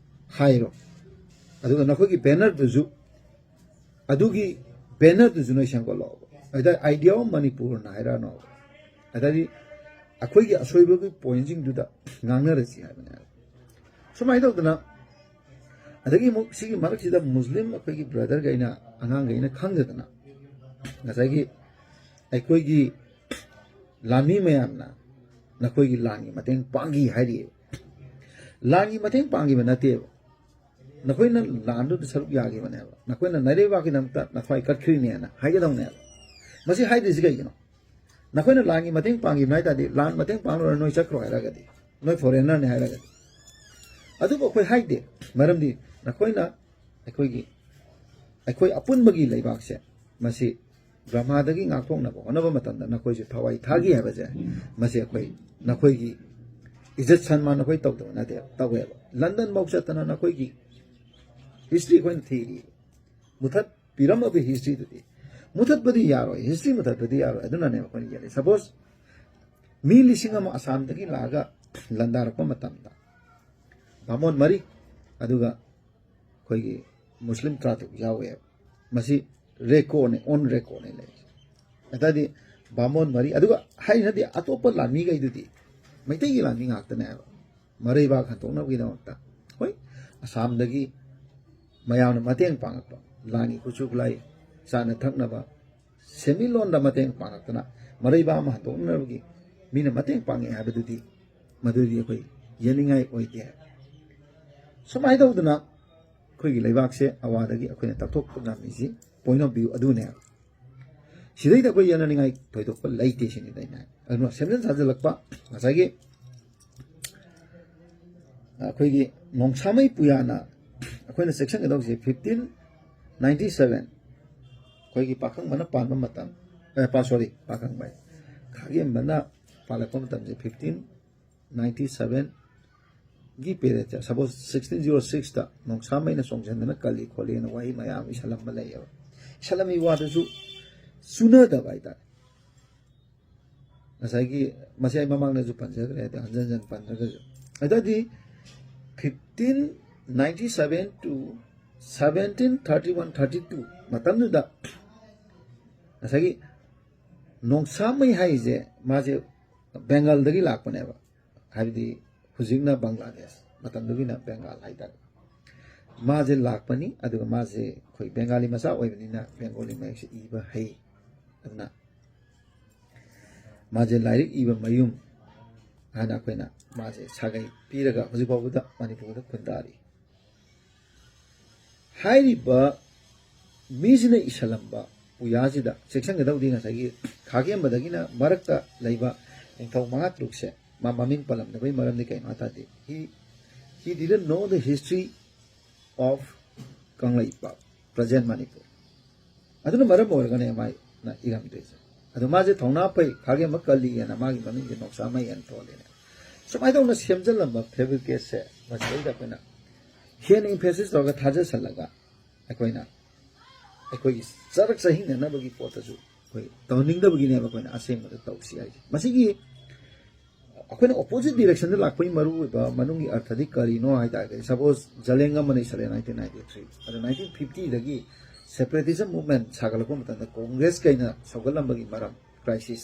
ꯍꯥꯏꯔꯣ꯫ ꯑꯗꯨꯒ ꯅꯈꯣꯏꯒꯤ bannerꯗꯨꯁꯨ, ꯑꯗꯨꯒꯤ bannerꯗꯨꯁꯨ ꯅꯣꯏ ꯁꯦꯝꯒꯠꯂꯛꯑꯣꯕ꯫ ꯑꯗꯨꯗ Idea of Manipurꯅ ꯍꯥꯏꯔꯛꯑꯅꯣꯕ꯫ ꯑꯗꯩꯗꯤ ꯑꯩꯈꯣꯏꯒꯤ ꯑꯁꯣꯏꯕꯒꯤ pointꯁꯤꯡꯗꯨꯗ ꯉꯥꯡꯅꯔꯁꯤ ꯍꯥꯏꯕꯅꯦꯕ꯫ ꯁꯨꯃꯥꯏꯅ ꯇꯧꯗꯅ, ꯑꯗꯒꯤ ꯑꯃꯨꯛ ꯁꯤꯒꯤ ꯃꯔꯛꯁꯤꯗ Muslim ꯑꯩꯈꯣꯏꯒꯤ brotherꯈꯩꯅ, ꯑꯉꯥꯡꯈꯩꯅ ꯈꯪꯗꯗꯅ ꯉꯁꯥꯏꯒꯤ ꯑꯩꯈꯣꯏꯒꯤ ꯂꯥꯟꯃꯤ ꯃꯌꯥꯝꯅ ꯅꯈꯣꯏꯒꯤ ꯂꯥꯟꯒꯤ ꯃꯇꯦꯡ ꯄꯥꯡꯈꯤ ꯍꯥꯏꯔꯤꯑꯕ꯫ ꯂꯥꯟꯒꯤ ꯃꯇꯦꯡ ꯄꯥꯡꯈꯤꯕ ꯅꯠꯇꯦꯕ, ꯅꯈꯣꯏꯅ ꯂꯥꯟꯗꯨꯗ ꯁꯔꯨꯛ ꯌꯥꯈꯤꯕꯅꯦꯕ, ꯅꯈꯣꯏꯅ ꯅꯩꯔꯩꯕꯥꯛꯀꯤꯗꯃꯛꯇ ꯅꯈ꯭ꯋꯥꯏ ꯀꯠꯈ꯭ꯔꯤꯅꯦꯅ ꯍꯥꯏꯒꯗꯧꯅꯦꯕ꯫ ꯃꯁꯤ ꯍꯥꯏꯗ꯭ꯔꯤꯁꯤ ꯀꯩꯒꯤꯅꯣ? ꯅꯈꯣꯏꯅ ꯂꯥꯟꯒꯤ ꯃꯇꯦꯡ ꯄꯥꯡꯈꯤꯕꯅꯦ ꯍꯥꯏ ꯇꯥꯔꯗꯤ, ꯂꯥꯟ ꯃꯇꯦꯡ ꯄꯥꯡꯂꯨꯔ ꯅꯣꯏ ꯆꯠꯈ꯭ꯔꯣ ꯍꯥꯏꯔꯒꯗꯤ, ꯅꯣꯏ foreignerꯅꯦ ꯍꯥꯏꯔꯒꯗꯤ꯫ ꯑꯗꯨꯕꯨ ꯑꯩꯈꯣꯏ ꯍꯥꯏꯗꯦ, ꯃꯔꯝꯗꯤ ꯅꯈꯣꯏꯅ ꯑꯩꯈꯣꯏꯒꯤ, ꯑꯩꯈꯣꯏ ꯑꯄꯨꯟꯕꯒꯤ ꯂꯩꯕꯥꯛꯁꯦ ꯃꯁꯤ ꯕ꯭ꯔꯍꯃꯥꯗꯒꯤ ꯉꯥꯛꯊꯣꯛꯅꯕ ꯍꯣꯠꯅꯕ ꯃꯇꯝꯗ ꯅꯈꯣꯏꯁꯨ ꯊꯋꯥꯏ ꯊꯥꯈꯤ ꯍꯥꯏꯕꯁꯦ, ꯃꯁꯤ ꯑꯩꯈꯣꯏ ꯅꯈꯣꯏꯒꯤ ꯏꯖꯠ ꯁꯟꯃꯥꯟ ꯅꯈꯣꯏ ꯇꯧꯗꯕ ꯅꯠꯇꯦ, ꯇꯧꯋꯦꯕ꯫ ꯂꯟꯗꯟꯐꯧ ꯆꯠꯇꯅ ꯅꯈꯣꯏꯒꯤ history ꯑꯩꯈꯣꯏꯅ ꯊꯤꯔꯤ꯫ ꯃꯨꯊꯠꯄꯤꯔꯝꯃꯕ historyꯗꯨꯗꯤ꯫ ꯃꯨꯊꯠꯄꯗꯤ ꯌꯥꯔꯣꯏ, history ꯃꯨꯊꯠꯄꯗꯤ ꯌꯥꯔꯣꯏ꯫ ꯑꯗꯨꯅꯅꯦ ꯑꯩꯈꯣꯏꯅ ꯌꯦꯜꯂꯤ꯫ Suppose ꯃꯤ ꯂꯤꯁꯤꯡ ꯑꯃ ꯑꯁꯥꯝꯗꯒꯤ ꯂꯥꯛꯑꯒ ꯂꯟꯗꯥꯔꯛꯄ ꯃꯇꯝꯗ ꯕꯥꯃꯣꯟ ꯃꯔꯤ, ꯑꯗꯨꯒ ꯑꯩꯈꯣꯏꯒꯤ Muslim ꯇꯔꯥꯇꯔꯨꯛ ꯌꯥꯎꯋꯦꯕ꯫ ꯃꯁꯤ recordꯅꯦ, on recordꯅꯦ ꯂꯩꯔꯤꯁꯦ꯫ ꯑꯗꯨꯗꯤ ꯕꯥꯃꯣꯟ ꯃꯔꯤ, ꯑꯗꯨꯒ ꯍꯥꯏꯅꯗꯤ ꯑꯇꯣꯞꯄ ꯂꯥꯟꯃꯤꯈꯩꯗꯨꯗꯤ ꯃꯩꯇꯩꯒꯤ ꯂꯥꯟꯃꯤ ꯉꯥꯛꯇꯅꯦ ꯍꯥꯏꯕ꯫ ꯃꯔꯩꯕꯥꯛ ꯍꯟꯗꯣꯛꯅꯕꯒꯤꯗꯃꯛꯇ, ꯍꯣꯏ, ꯑꯁꯥꯝꯗꯒꯤ ꯃꯌꯥꯝꯅ ꯃꯇꯦꯡ ꯄꯥꯡꯉꯛꯄ, ꯂꯥꯟꯒꯤ ꯈꯨꯠꯁꯨ ꯈꯨꯠꯂꯥꯏ, ꯆꯥꯅ ꯊꯛꯅꯕ, ꯁꯦꯟꯃꯤꯠꯂꯣꯟꯗ ꯃꯇꯦꯡ ꯄꯥꯡꯉꯛꯇꯅ ꯃꯔꯩꯕꯥꯛ ꯑꯃ ꯍꯟꯗꯣꯛꯅꯕꯒꯤ ꯃꯤꯅ ꯃꯇꯦꯡ ꯄꯥꯡꯉꯛꯑꯦ ꯍꯥꯏꯕꯗꯨꯗꯤ, ꯃꯗꯨꯗꯤ ꯑꯩꯈꯣꯏ ꯌꯦꯡꯅꯤꯡꯉꯥꯏ ꯑꯣꯏꯗꯦ꯫ ꯁꯨꯃꯥꯏꯅ ꯇꯧꯗꯅ ꯑꯩꯈꯣꯏꯒꯤ ꯂꯩꯕꯥꯛꯁꯦ ꯑꯋꯥꯗꯒꯤ ꯑꯩꯈꯣꯏꯅ ꯇꯛꯊꯣꯛꯄ ꯉꯝꯃꯤꯁꯤ point of view ꯑꯗꯨꯅꯦ꯫ ꯁꯤꯗꯩꯗ ꯑꯩꯈꯣꯏ ꯌꯦꯡꯅꯅꯤꯡꯉꯥꯏ ꯊꯣꯏꯗꯣꯛꯄ ꯂꯩꯇꯦ ꯁꯤꯅꯤꯗ ꯑꯩꯅ ꯍꯥꯏ꯫ ꯑꯗꯨꯅ ꯁꯦꯝꯖꯤꯟ ꯁꯥꯖꯤꯜꯂꯛꯄ ꯉꯁꯥꯏꯒꯤ ꯑꯩꯈꯣꯏꯒꯤ ꯅꯣꯡꯁꯥꯃꯩ ꯄꯨꯌꯥꯅ ꯑꯩꯈꯣꯏꯅ ꯆꯦꯛꯁꯤꯟꯒꯗꯧꯁꯦ fifteen ninety seven, ꯑꯩꯈꯣꯏꯒꯤ ꯄꯥꯈꯪꯕꯅ ꯄꯥꯟꯕ ꯃꯇꯝ, ꯑꯦ, ꯄꯥ-, sorry, ꯄꯥꯈꯪꯕ ꯍꯥꯏ, ꯈꯥꯒꯦꯝꯕꯅ ꯄꯥꯜꯂꯛꯄ ꯃꯇꯝꯁꯦ fifteen ninety seven ꯒꯤ period ꯁꯦ, suppose sixteen zero six ꯇ ꯅꯣꯡꯁꯥꯃꯩꯅ ꯆꯣꯡꯁꯤꯟꯗꯅ ꯀꯜꯂꯤ ꯈꯣꯠꯂꯤꯅ ꯋꯥꯍꯩ ꯃꯌꯥꯝ ꯏꯁꯜꯂꯝꯕ ꯂꯩꯌꯦꯕ꯫ ꯏꯁꯜꯂꯝꯃꯤ ꯋꯥꯗꯨꯁꯨ ꯆꯨꯅꯗꯕ ꯍꯥꯏꯇꯥꯔꯦ꯫ ꯉꯁꯥꯏꯒꯤ, ꯃꯁꯤ ꯑꯩ ꯃꯃꯥꯡꯗꯁꯨ ꯄꯟꯖꯈ꯭ꯔꯦ, ꯑꯗ ꯍꯟꯖꯟ ꯍꯟꯖꯟ ꯄꯟꯗ꯭ꯔꯒꯁꯨ, ꯑꯗꯨꯗꯤ fifteen ninety seven to seventeen thirty one thirty two ꯃꯇꯝꯗꯨꯗ ꯉꯁꯥꯏꯒꯤ ꯅꯣꯡꯁꯥꯃꯩ ꯍꯥꯏꯔꯤꯁꯦ ꯃꯥꯁꯦ ꯕꯦꯡꯒꯜꯗꯒꯤ ꯂꯥꯛꯄꯅꯦꯕ, ꯍꯥꯏꯕꯗꯤ ꯍꯧꯖꯤꯛꯅ ꯕꯪꯒ꯭ꯂꯥꯗꯦꯁ, ꯃꯇꯝꯗꯨꯒꯤꯅ ꯕꯦꯡꯒꯥꯜ ꯍꯥꯏꯇꯥꯔꯦ꯫ ꯃꯥꯁꯦ ꯂꯥꯛꯄꯅꯤ, ꯑꯗꯨꯒ ꯃꯥꯁꯦ ꯑꯩꯈꯣꯏ ꯕꯦꯡꯒꯥꯂꯤ ꯃꯆꯥ ꯑꯣꯏꯕꯅꯤꯅ ꯕꯦꯡꯒꯣꯂꯤ ꯃꯌꯦꯛꯁꯦ ꯏꯕ ꯍꯩ꯫ ꯑꯗꯨꯅ ꯃꯥꯁꯦ ꯂꯥꯏꯔꯤꯛ ꯏꯕ ꯃꯌꯨꯝ ꯍꯥꯏꯅ ꯑꯩꯈꯣꯏꯅ ꯃꯥꯁꯦ ꯁꯥꯒꯩ ꯄꯤꯔꯒ ꯍꯧꯖꯤꯛ ꯐꯥꯎꯕꯗ ꯃꯅꯤꯄꯨꯔꯗ ꯈꯨꯟꯗꯥꯔꯤ꯫ ꯍꯥꯏꯔꯤꯕ ꯃꯤꯁꯤꯅ ꯏꯁꯜꯂꯝꯕ ꯄꯨꯌꯥꯁꯤꯗ ꯆꯦꯛꯁꯤꯟꯒꯗꯧꯗꯤ ꯉꯁꯥꯏꯒꯤ ꯈꯥꯒꯦꯝꯕꯗꯒꯤꯅ ꯃꯔꯛꯇ ꯂꯩꯕ ꯅꯤꯡꯊꯧ ꯃꯉꯥ ꯇꯔꯨꯛꯁꯦ ꯃꯥ ꯃꯃꯤꯡ ꯄꯜꯂꯝꯗꯕꯒꯤ ꯃꯔꯝꯗꯤ ꯀꯩꯅꯣ ꯍꯥꯏ ꯇꯥꯔꯗꯤ, he, he didn't know the history of Kangleipak, present Manipur꯫ ꯑꯗꯨꯅ ꯃꯔꯝ ꯑꯣꯏꯔꯒꯅꯦ ꯃꯥꯅ ꯏꯔꯝꯗ꯭ꯔꯤꯁꯦ꯫ ꯑꯗꯣ ꯃꯥꯁꯦ ꯊꯧꯅꯥ ꯐꯩ, ꯈꯥꯒꯦꯝꯕ ꯀꯜꯂꯤꯑꯅ ꯃꯥꯒꯤ ꯃꯃꯤꯡꯁꯦ ꯅꯣꯡꯁꯥꯃꯩ ꯑꯅ ꯊꯣꯜꯂꯤꯅꯦ꯫ ꯁꯨꯃꯥꯏꯅ ꯇꯧꯅ ꯁꯦꯝꯖꯤꯜꯂꯝꯕ fabricate ꯁꯦ ꯃꯁꯤꯗꯩꯗ ꯑꯩꯈꯣꯏꯅ ꯍꯦꯟꯅ emphasis ꯇꯧꯔꯒ ꯊꯥꯖꯁꯜꯂꯒ ꯑꯩꯈꯣꯏꯅ ꯑꯩꯈꯣꯏꯒꯤ ꯆꯔꯛ ꯆꯍꯤꯡꯅꯅꯕꯒꯤ ꯄꯣꯠꯇꯁꯨ ꯑꯩꯈꯣꯏ ꯇꯧꯍꯟꯅꯤꯡꯗꯕꯒꯤꯅꯦꯕ ꯑꯩꯈꯣꯏꯅ ꯑꯁꯦꯡꯕꯗ ꯇꯧꯁꯤ ꯍꯥꯏꯁꯦ꯫ ꯃꯁꯤꯒꯤ ꯑꯩꯈꯣꯏꯅ opposite direction ꯗ ꯂꯥꯛꯄꯒꯤ ꯃꯔꯨꯑꯣꯏꯕ ꯃꯅꯨꯡꯒꯤ ꯑꯔꯊꯗꯤ ꯀꯔꯤꯅꯣ ꯍꯥꯏ ꯇꯥꯔꯒꯗꯤ, suppose ꯖꯂꯦꯡ ꯑꯃꯅ ꯏꯁꯜꯂꯦ nineteen ninety three, ꯑꯗꯣ nineteen fifty ꯗꯒꯤ separatist movement ꯁꯥꯒꯠꯂꯛꯄ ꯃꯇꯝꯗ ꯀꯣꯡꯒ꯭ꯔꯦꯁ ꯀꯩꯅ ꯁꯧꯒꯠꯂꯝꯕꯒꯤ ꯃꯔꯝ, crisis,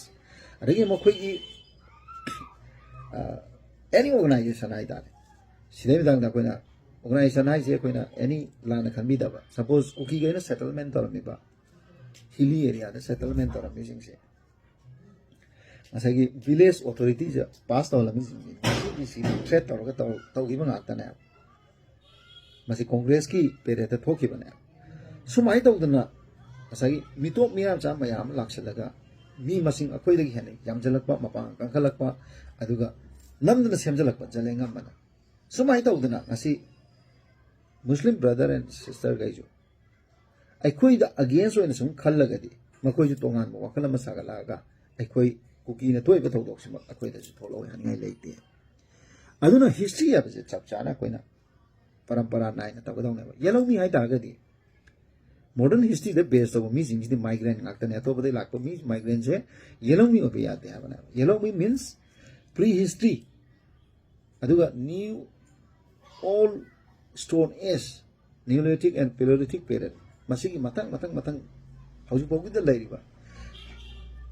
ꯑꯗꯒꯤ ꯃꯈꯣꯏꯒꯤ, ꯑ, ꯑꯦꯅꯤ ꯑꯣꯔꯒꯅꯥꯏꯖꯦꯁꯟ ꯍꯥꯏꯇꯥꯔꯦ, ꯁꯤꯗꯩ ꯃꯇꯥꯡꯗ ꯑꯩꯈꯣꯏꯅ, ꯑꯣꯔꯒꯅꯥꯏꯖꯦꯁꯟ ꯍꯥꯏꯁꯦ ꯑꯩꯈꯣꯏꯅ ꯑꯦꯅꯤ ꯂꯥꯟꯅ ꯈꯟꯕꯤꯗꯕ, ꯁꯄꯣꯁ ꯀꯨꯀꯤꯈꯩꯅ ꯁꯦꯇꯜꯃꯦꯟ ꯇꯧꯔꯝꯃꯤꯕ ꯍꯤꯂꯤ ꯑꯦꯔꯤꯌꯥꯗ ꯁꯦꯇꯜꯃꯦꯟ ꯇꯧꯔꯝꯃꯤꯁꯤꯡꯁꯦ, ꯉꯁꯥꯏꯒꯤ ꯚꯤꯂꯦꯖ ꯑꯣꯊꯣꯔꯤꯇꯤꯁꯦ ꯄꯥꯁ ꯇꯧꯍꯜꯂꯝꯃꯤꯁꯤꯡꯁꯦ ꯕꯤ ꯖꯦ ꯄꯤ ꯁꯤ ꯊ꯭ꯔꯦꯠ ꯇꯧꯔꯒ ꯇꯧ- ꯇꯧꯈꯤꯕ ꯉꯥꯛꯇꯅꯦꯕ꯫ ꯃꯁꯤ ꯀꯣꯡꯒ꯭ꯔꯦꯁꯀꯤ ꯄꯦꯔꯦꯠꯇ ꯊꯣꯛꯈꯤꯕꯅꯦ꯫ ꯁꯨꯃꯥꯏꯅ ꯇꯧꯗꯅ ꯉꯁꯥꯏꯒꯤ ꯃꯤꯇꯣꯞ ꯃꯤꯌꯥꯝꯆꯥ ꯃꯌꯥꯝ ꯑꯃ ꯂꯥꯛꯁꯤꯜꯂꯒ ꯃꯤ ꯃꯁꯤꯡ ꯑꯩꯈꯣꯏꯗꯒꯤ ꯍꯦꯟꯅ ꯌꯥꯝꯁꯤꯜꯂꯛꯄ, ꯃꯄꯥꯡꯒꯜ ꯀꯟꯈꯠꯂꯛꯄ, ꯑꯗꯨꯒ ꯅꯝꯗꯅ ꯁꯦꯝꯖꯤꯜꯂꯛꯄ ꯖꯂꯦꯡꯉꯝꯕꯅ꯫ ꯁꯨꯃꯥꯏꯅ ꯇꯧꯗꯅ ꯉꯁꯤ ꯃꯨꯁꯂꯤꯝ ꯕ꯭ꯔꯗꯔ ꯑꯦꯟ ꯁꯤꯁꯇꯔꯈꯩꯁꯨ ꯑꯩꯈꯣꯏꯗ ꯑꯒꯦꯟꯁ ꯑꯣꯏꯅ ꯁꯨꯝ ꯈꯜꯂꯒꯗꯤ ꯃꯈꯣꯏꯁꯨ ꯇꯣꯉꯥꯟꯕ ꯋꯥꯈꯜ ꯑꯃ ꯁꯥꯒꯠꯂꯛꯑꯒ ꯑꯩꯈꯣꯏ ꯀꯨꯀꯤꯅ ꯊꯣꯛꯏꯕ ꯊꯧꯗꯣꯛꯁꯤꯃꯛ ꯑꯩꯈꯣꯏꯗꯁꯨ ꯊꯣꯛꯂꯛꯑꯣꯏ ꯍꯥꯏꯅꯤꯡꯉꯥꯏ ꯂꯩꯇꯦ꯫ ꯑꯗꯨꯅ ꯍꯤꯁꯇ꯭ꯔꯤ ꯍꯥꯏꯕꯁꯦ ꯆꯞ ꯆꯥꯅ ꯑꯩꯈꯣꯏꯅ ꯄꯔꯝꯄꯔꯥ ꯅꯥꯏꯅ ꯇꯧꯒꯗꯧꯅꯦꯕ꯫ ꯌꯦꯜꯍꯧꯃꯤ ꯍꯥꯏꯇꯥꯔꯒꯗꯤ ꯃꯣꯗꯔꯟ ꯍꯤꯁꯇ꯭ꯔꯤꯗ ꯕꯦꯁ ꯇꯧꯕ ꯃꯤꯁꯤꯡꯁꯤꯗꯤ ꯃꯥꯏꯒ꯭ꯔꯦꯟ ꯉꯥꯛꯇꯅꯦ꯫ ꯑꯇꯣꯞꯄꯗꯒꯤ ꯂꯥꯛꯄ ꯃꯤ ꯃꯥꯏꯒ꯭ꯔꯦꯟꯁꯦ ꯌꯦꯜꯍꯧꯃꯤ ꯑꯣꯏꯕ ꯌꯥꯗꯦ ꯍꯥꯏꯕꯅꯦꯕ꯫ ꯌꯦꯜꯍꯧꯃꯤ ꯃꯤꯟꯁ ꯄ꯭ꯔꯤ ꯍꯤꯁꯇ꯭ꯔꯤ, ꯑꯗꯨꯒ new old stone age, neolithic and paleolithic period, ꯃꯁꯤꯒꯤ ꯃꯊꯪ ꯃꯊꯪ ꯃꯊꯪ ꯍꯧꯖꯤꯛ ꯐꯥꯎꯒꯤꯗ ꯂꯩꯔꯤꯕ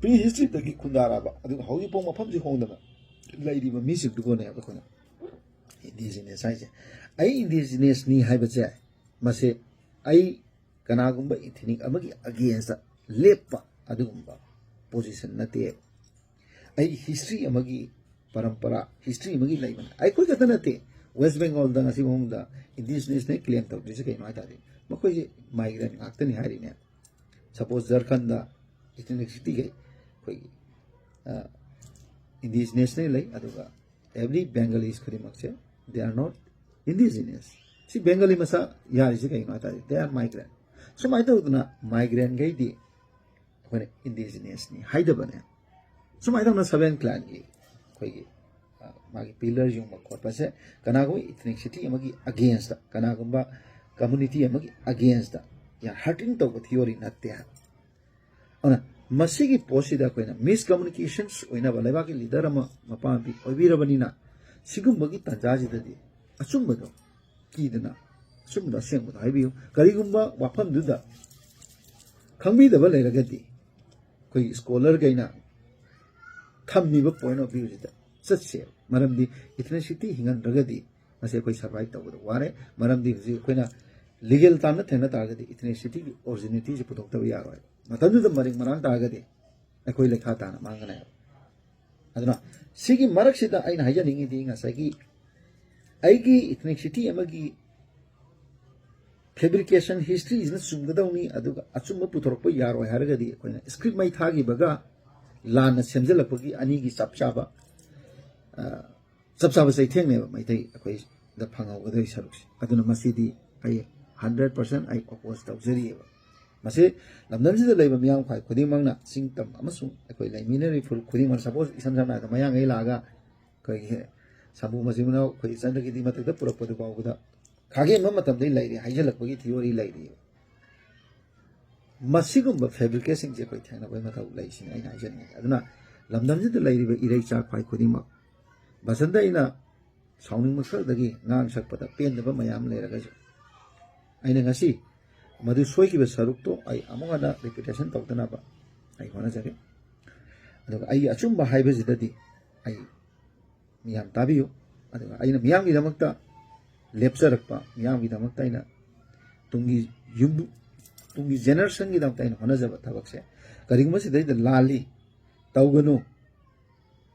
ꯄ꯭ꯔꯤ ꯍꯤꯁꯇ꯭ꯔꯤꯗꯒꯤ ꯈꯨꯟꯗꯥꯔꯛꯑꯕ, ꯑꯗꯨꯒ ꯍꯧꯖꯤꯛꯐꯥꯎ ꯃꯐꯝꯁꯤ ꯍꯣꯡꯗꯅ ꯂꯩꯔꯤꯕ ꯃꯤꯁꯤꯡꯗꯨꯕꯨꯅꯦꯕ ꯑꯩꯈꯣꯏꯅ ꯏꯟꯗꯤꯖꯤꯅꯁ ꯍꯥꯏꯁꯦ꯫ ꯑꯩ ꯏꯟꯗꯤꯖꯤꯅꯁꯅꯤ ꯍꯥꯏꯕꯁꯦ, ꯃꯁꯦ ꯑꯩ ꯀꯅꯥꯒꯨꯝꯕ ꯏꯊꯤꯅꯤꯛ ꯑꯃꯒꯤ ꯑꯒꯦꯟꯁꯇ ꯂꯦꯞꯄ ꯑꯗꯨꯒꯨꯝꯕ ꯄꯣꯖꯤꯁꯟ ꯅꯠꯇꯦ꯫ ꯑꯩ ꯍꯤꯁꯇ꯭ꯔꯤ ꯑꯃꯒꯤ ꯄꯔꯝꯄꯔꯥ, ꯍꯤꯁꯇ꯭ꯔꯤ ꯑꯃꯒꯤ ꯂꯩꯕꯅꯦ꯫ ꯑꯩꯈꯣꯏ ꯈꯛꯇ ꯅꯠꯇꯦ, ꯋꯦꯁ ꯕꯦꯡꯒꯣꯜꯗ ꯉꯁꯤ ꯐꯥꯎꯕꯗ ꯏꯟꯗꯤꯖꯤꯅꯁꯅꯦ ꯀ꯭ꯂꯦꯝ ꯇꯧꯗ꯭ꯔꯤꯁꯦ ꯀꯩꯅꯣ ꯍꯥꯏ ꯇꯥꯔꯗꯤ ꯃꯈꯣꯏꯁꯦ ꯃꯥꯏꯒ꯭ꯔꯦꯟ ꯉꯥꯛꯇꯅꯤ ꯍꯥꯏꯔꯤꯅꯦ꯫ ꯁꯄꯣꯁ ꯖꯔꯈꯟꯗ ꯏꯊꯤꯅꯤꯛꯁꯤꯇꯤꯒꯤ ꯑꯩꯈꯣꯏꯒꯤ ꯏꯟꯗꯤꯖꯤꯅꯁꯅꯦ ꯂꯩ, ꯑꯗꯨꯒ ꯑꯦꯕ꯭ꯔꯤ ꯕꯦꯡꯒꯂꯤꯁ ꯈꯨꯗꯤꯡꯃꯛꯁꯦ they are not indigenous꯫ ꯁꯤ ꯕꯦꯡꯒꯂꯤ ꯃꯆꯥ ꯌꯥꯔꯤꯁꯦ ꯀꯩꯒꯤꯅꯣ ꯍꯥꯏ ꯇꯥꯔꯗꯤ they are migrant꯫ ꯁꯨꯃꯥꯏꯅ ꯇꯧꯗꯅ ꯃꯥꯏꯒ꯭ꯔꯦꯟꯈꯩꯗꯤ ꯑꯩꯈꯣꯏꯅ ꯏꯟꯗꯤꯖꯤꯅꯁꯅꯤ ꯍꯥꯏꯗꯕꯅꯦ꯫ ꯁꯨꯃꯥꯏꯅ ꯇꯧꯅ ꯁꯚꯦꯟ ꯀ꯭ꯂꯥꯟꯒꯤ ꯑꯩꯈꯣꯏꯒꯤ ꯑ, ꯃꯥꯒꯤ ꯄꯤꯂꯔ ꯌꯨꯡꯕ ꯈꯣꯠꯄꯁꯦ ꯀꯅꯥꯒꯨꯝꯕ ꯏꯊꯅꯤꯛꯁꯤꯇꯤ ꯑꯃꯒꯤ ꯑꯒꯦꯟꯁꯇ, ꯀꯅꯥꯒꯨꯝꯕ ꯀꯝꯃꯨꯅꯤꯇꯤ ꯑꯃꯒꯤ ꯑꯒꯦꯟꯁꯇ ꯌꯥꯝ ꯍꯔꯇꯤꯡ ꯇꯧꯕ ꯊꯤꯑꯣꯔꯤ ꯅꯠꯇꯦ ꯍꯥꯏꯕ꯫ ꯑꯗꯨꯅ ꯃꯁꯤꯒꯤ ꯄꯣꯠꯁꯤꯗ ꯑꯩꯈꯣꯏꯅ ꯃꯤꯁꯀꯝꯃꯨꯅꯤꯀꯦꯁꯟꯁ ꯑꯣꯏꯅꯕ ꯂꯩꯕꯥꯛꯀꯤ ꯂꯤꯗꯔ ꯑꯃ ꯃꯄꯥ ꯃꯄꯤ ꯑꯣꯏꯕꯤꯔꯕꯅꯤꯅ ꯁꯤꯒꯨꯝꯕꯒꯤ ꯇꯥꯟꯖꯥꯁꯤꯗꯗꯤ ꯑꯆꯨꯝꯕꯗꯣ ꯀꯤꯗꯅ ꯑꯆꯨꯝꯕꯗꯣ ꯑꯁꯦꯡꯕꯗꯣ ꯍꯥꯏꯕꯤꯌꯨ꯫ ꯀꯔꯤꯒꯨꯝꯕ ꯋꯥꯐꯝꯗꯨꯗ ꯈꯪꯕꯤꯗꯕ ꯂꯩꯔꯒꯗꯤ ꯑꯩꯈꯣꯏꯒꯤ ꯁ꯭ꯀꯣꯂꯔꯈꯩꯅ ꯊꯝꯃꯤꯕ ꯄꯣꯏꯟ ꯑꯣꯐ ꯚ꯭ꯌꯨꯁꯤꯗ ꯆꯠꯁꯦꯕ꯫ ꯃꯔꯝꯗꯤ ethnicity ꯍꯤꯡꯍꯟꯗ꯭ꯔꯒꯗꯤ ꯃꯁꯤ ꯑꯩꯈꯣꯏ survive ꯇꯧꯕꯗ ꯋꯥꯔꯦ꯫ ꯃꯔꯝꯗꯤ ꯍꯧꯖꯤꯛ ꯑꯩꯈꯣꯏꯅ legal term ꯗ ꯊꯦꯡꯅ ꯇꯥꯔꯒꯗꯤ ethnicity ꯒꯤ originality ꯁꯤ ꯄꯨꯊꯣꯛꯇꯕ ꯌꯥꯔꯣꯏ꯫ ꯃꯇꯝꯗꯨꯗ ꯃꯔꯤꯛ ꯃꯔꯥꯡ ꯇꯥꯔꯒꯗꯤ ꯑꯩꯈꯣꯏ ꯂꯩꯈꯥ ꯇꯥꯅ ꯃꯥꯡꯒꯅꯦꯕ꯫ ꯑꯗꯨꯅ ꯁꯤꯒꯤ ꯃꯔꯛꯁꯤꯗ ꯑꯩꯅ ꯍꯥꯏꯖꯅꯤꯡꯉꯤꯗꯤ ꯉꯁꯥꯏꯒꯤ ꯑꯩꯒꯤ ethnicity ꯑꯃꯒꯤ fabrication history ꯁꯤꯅ ꯆꯨꯝꯒꯗꯧꯅꯤ, ꯑꯗꯨꯒ ꯑꯆꯨꯝꯕ ꯄꯨꯊꯣꯔꯛꯄ ꯌꯥꯔꯣꯏ ꯍꯥꯏꯔꯒꯗꯤ ꯑꯩꯈꯣꯏꯅ script ꯃꯩ ꯊꯥꯈꯤꯕꯒ ꯂꯥꯟꯅ ꯁꯦꯝꯖꯤꯜꯂꯛꯄꯒꯤ ꯑꯅꯤꯒꯤ ꯆꯞ ꯆꯥꯕ, ꯑ, ꯆꯞ ꯆꯥꯕ ꯆꯩꯊꯦꯡꯅꯦꯕ ꯃꯩꯇꯩ ꯑꯩꯈꯣꯏꯗ ꯐꯪꯍꯧꯒꯗꯧꯔꯤ ꯁꯔꯨꯛꯁꯦ꯫ ꯑꯗꯨꯅ ꯃꯁꯤꯗꯤ ꯑꯩ hundred percent ꯑꯩ oppose ꯇꯧꯖꯔꯤꯑꯕ꯫ ꯃꯁꯤ ꯂꯝꯗꯝꯁꯤꯗ ꯂꯩꯕ ꯃꯤꯌꯥꯝ ꯈ꯭ꯋꯥꯏ ꯈꯨꯗꯤꯡꯃꯛꯅ, ꯆꯤꯡ ꯇꯝ ꯑꯃꯁꯨꯡ ꯑꯩꯈꯣꯏ ꯂꯩꯃꯤꯟꯅꯔꯤꯕ ꯐꯨꯔꯨꯞ ꯈꯨꯗꯤꯡꯃꯛ, suppose ꯏꯁꯝ ꯁꯝꯅ ꯍꯥꯏꯔꯕꯗ ꯃꯌꯥꯡꯉꯩ ꯂꯥꯛꯑꯒ ꯑꯩꯈꯣꯏꯒꯤ ꯁꯥꯃꯨ ꯃꯆꯤꯟ ꯃꯅꯥꯎ ꯑꯩꯈꯣꯏ ꯆꯟꯗ꯭ꯔꯀꯤꯔꯇꯤ ꯃꯊꯛꯇ ꯄꯨꯔꯛꯄꯗꯨ ꯐꯥꯎꯕꯗ ꯈꯥꯒꯦꯟꯕ ꯃꯇꯝꯗꯩ ꯂꯩꯔꯤ ꯍꯥꯏꯖꯤꯜꯂꯛꯄꯒꯤ theory ꯂꯩꯔꯤꯑꯕ꯫ ꯃꯁꯤꯒꯨꯝꯕ fabricate ꯁꯤꯡꯁꯦ ꯑꯩꯈꯣꯏ ꯊꯦꯡꯅꯕꯒꯤ ꯃꯊꯧ ꯂꯩ ꯁꯤꯅꯤ ꯑꯩꯅ ꯍꯥꯏꯖꯅꯤꯡꯉꯤ꯫ ꯑꯗꯨꯅ ꯂꯝꯗꯝꯁꯤꯗ ꯂꯩꯔꯤꯕ ꯏꯔꯩꯆꯥ ꯈ꯭ꯋꯥꯏ ꯈꯨꯗꯤꯡꯃꯛ, ꯕꯁꯟꯇ ꯑꯩꯅ ꯁꯥꯎꯅꯤꯡꯕ ꯈꯛꯇꯒꯤ ꯉꯥꯡ ꯁꯛꯄꯗ ꯄꯦꯟꯗꯕ ꯃꯌꯥꯝ ꯂꯩꯔꯒꯁꯨ, ꯑꯩꯅ ꯉꯁꯤ ꯃꯗꯨ ꯁꯣꯏꯈꯤꯕ ꯁꯔꯨꯛꯇꯣ ꯑꯩ ꯑꯃꯨꯛ ꯍꯟꯅ repetition ꯇꯧꯗꯅꯕ ꯑꯩ ꯍꯣꯠꯅꯖꯒꯦ꯫ ꯑꯗꯨꯒ ꯑꯩꯒꯤ ꯑꯆꯨꯝꯕ ꯍꯥꯏꯕꯁꯤꯗꯗꯤ ꯑꯩ ꯃꯤꯌꯥꯝ ꯇꯥꯕꯤꯌꯨ꯫ ꯑꯗꯨꯒ ꯑꯩꯅ ꯃꯤꯌꯥꯝꯒꯤꯗꯃꯛꯇ ꯂꯦꯞꯆꯔꯛꯄ, ꯃꯤꯌꯥꯝꯒꯤꯗꯃꯛꯇ ꯑꯩꯅ ꯇꯨꯡꯒꯤ ꯌꯨꯝ, ꯇꯨꯡꯒꯤ generation ꯒꯤꯗꯃꯛꯇ ꯑꯩꯅ ꯍꯣꯠꯅꯖꯕ ꯊꯕꯛꯁꯦ, ꯀꯔꯤꯒꯨꯝꯕ ꯁꯤꯗꯩꯗ ꯂꯥꯜꯂꯤ, ꯇꯧꯒꯅꯨ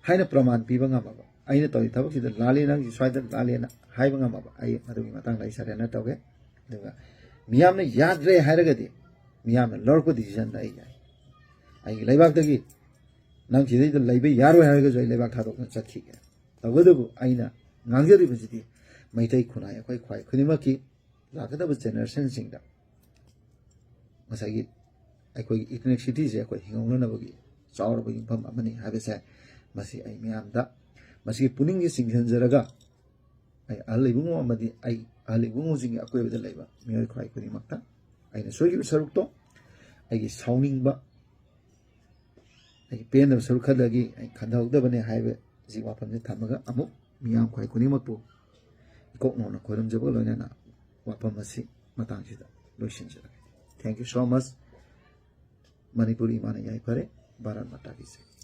ꯍꯥꯏꯅ ꯄ꯭ꯔꯃꯥꯟ ꯄꯤꯕ ꯉꯝꯃꯕ, ꯑꯩꯅ ꯇꯧꯔꯤ ꯊꯕꯛꯁꯤꯗ ꯂꯥꯜꯂꯤ, ꯅꯪꯒꯤ ꯁ꯭ꯋꯥꯏꯗ ꯂꯥꯜꯂꯦꯅ ꯍꯥꯏꯕ ꯉꯝꯃꯕ, ꯑꯩ ꯃꯗꯨꯒꯤ ꯃꯇꯥꯡꯗ ꯑꯩ surrender ꯇꯧꯒꯦ꯫ ꯑꯗꯨꯒ ꯃꯤꯌꯥꯝꯅ ꯌꯥꯗ꯭ꯔꯦ ꯍꯥꯏꯔꯒꯗꯤ ꯃꯤꯌꯥꯝꯅ ꯂꯧꯔꯛꯄ decision ꯗ ꯑꯩ ꯌꯥꯏ꯫ ꯑꯩꯒꯤ ꯂꯩꯕꯥꯛꯇꯒꯤ ꯅꯪ ꯁꯤꯗꯩꯗ ꯂꯩꯕ ꯌꯥꯔꯣꯏ ꯍꯥꯏꯔꯒꯁꯨ ꯑꯩ ꯂꯩꯕꯥꯛ ꯊꯥꯗꯣꯛꯇꯨꯅ ꯆꯠꯈꯤꯒꯦ꯫ ꯇꯧꯕꯇꯕꯨ ꯑꯩꯅ ꯉꯥꯡꯖꯔꯤꯕꯁꯤꯗꯤ ꯃꯩꯇꯩ ꯈꯨꯟꯅꯥꯏ ꯑꯩꯈꯣꯏ ꯈ꯭ꯋꯥꯏ ꯈꯨꯗꯤꯡꯃꯛꯀꯤ ꯂꯥꯛꯀꯗꯕ generation ꯁꯤꯡꯗ ꯉꯁꯥꯏꯒꯤ ꯑꯩꯈꯣꯏꯒꯤ ethnicity ꯁꯦ ꯑꯩꯈꯣꯏ ꯍꯤꯡꯍꯧꯅꯅꯕꯒꯤ ꯆꯥꯎꯔꯕ ꯌꯨꯝꯐꯝ ꯑꯃꯅꯤ ꯍꯥꯏꯕꯁꯦ, ꯃꯁꯤ ꯑꯩ ꯃꯤꯌꯥꯝꯗ ꯃꯁꯤꯒꯤ ꯄꯨꯛꯅꯤꯡꯒꯤ ꯆꯤꯡꯁꯤꯟꯖꯔꯒ, ꯑꯩ ꯑꯍꯜ ꯏꯕꯨꯡꯉꯣ ꯑꯃꯗꯤ ꯑꯩ ꯑꯍꯜ ꯏꯕꯨꯡꯉꯣꯁꯤꯡꯒꯤ ꯑꯀꯣꯏꯕꯗ ꯂꯩꯕ ꯃꯤꯑꯣꯏ ꯈ꯭ꯋꯥꯏ ꯈꯨꯗꯤꯡꯃꯛꯇ ꯑꯩꯅ ꯁꯣꯏꯈꯤꯕ ꯁꯔꯨꯛꯇꯣ, ꯑꯩꯒꯤ ꯁꯥꯎꯅꯤꯡꯕ, ꯑꯩꯒꯤ ꯄꯦꯟꯗꯕ ꯁꯔꯨꯛ ꯈꯔꯗꯒꯤ ꯑꯩ ꯈꯟꯊꯍꯧꯗꯕꯅꯦ ꯍꯥꯏꯕꯁꯤ ꯋꯥꯐꯝꯁꯦ ꯊꯝꯃꯒ, ꯑꯃꯨꯛ ꯃꯤꯌꯥꯝ ꯈ꯭ꯋꯥꯏ ꯈꯨꯗꯤꯡꯃꯛꯄꯨ ꯏꯀꯣꯛ ꯅꯧꯅ ꯈꯣꯏꯔꯝꯖꯕꯒ ꯂꯣꯏꯅꯅ ꯋꯥꯐꯝ ꯑꯁꯤ ꯃꯇꯥꯡꯁꯤꯗ ꯂꯣꯏꯁꯤꯟꯖꯔꯒꯦ꯫ Thank you so much꯫ Manipur ꯏꯃꯥꯅ ꯌꯥꯏꯐꯔꯦ꯫ ꯚꯥꯔꯠ ꯃꯥꯇꯥ ꯀꯤ ꯖꯥꯏ꯫